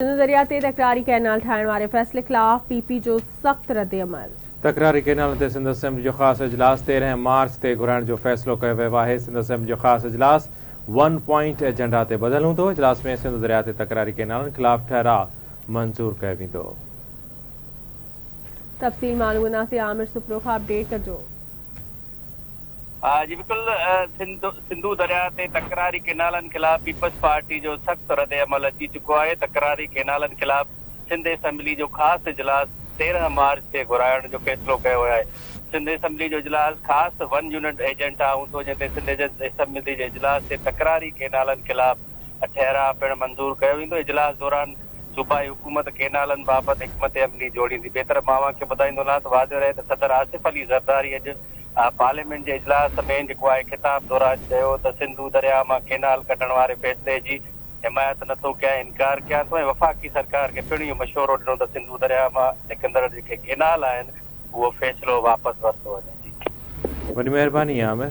سنڌو درياء تي تڪراري ڪئنال ٺاهڻ واري فيصلي خلاف پي پي جو سخت ردعمل. تڪراري ڪئنالن تي سنڌ اسيمبلي جو خاص اجلاس 13 مارچ تي گهرائڻ جو فيصلو ڪيو ويو آهي. سنڌ اسيمبلي جو خاص اجلاس ون پوائنٽ ايجنڊا تي ٻڌل هوندو. اجلاس ۾ سنڌو درياء تي تڪراري ڪئنالن خلاف ٺهراء منظور ڪيو ويندو. تفصيل معلوم ڪنداسين عامر سپرو کان اپڊيٽ ڪجو. جي بلڪل سنڌو درياء تي تڪراري ڪئنالن خلاف پيپلز پارٽي جو سخت ردعمل اچي چڪو آهي، تڪراري ڪئنالن خلاف سنڌ اسيمبلي جو خاص اجلاس 13 مارچ تي گهرائڻ جو فيصلو ڪيو ويو آهي، سنڌ اسيمبلي جو اجلاس خاص ون يونٽ ايجنڊا هوندو جنهن تي سنڌ اسيمبلي جي اجلاس تي تڪراري ڪئنالن خلاف ٺهراء پڻ منظور ڪيو ويندو، اجلاس دوران صوبائي حڪومت ڪئنالن بابت حڪمت عملي جوڙيندي. ٻئي طرف مان اوهان کي ٻڌائيندو هلان ته واضح رهي ته صدر آصف علي زرداري اڄ پارليامينٽ جي اجلاس ۾ جيڪو آهي خطاب دوران چيو ته سنڌو درياء مان ڪئنال ڪڍڻ واري فيصلي جي حمايت نه ٿو ڪيان انڪار ڪيان ٿو ۽ وفاقي سرڪار کي پڻ اهو مشورو ڏنو ته سنڌو درياء مان نڪرندڙ جيڪي ڪئنال آهن اهو فيصلو واپس ورتو وڃي. جي. وڏي مهرباني عامر.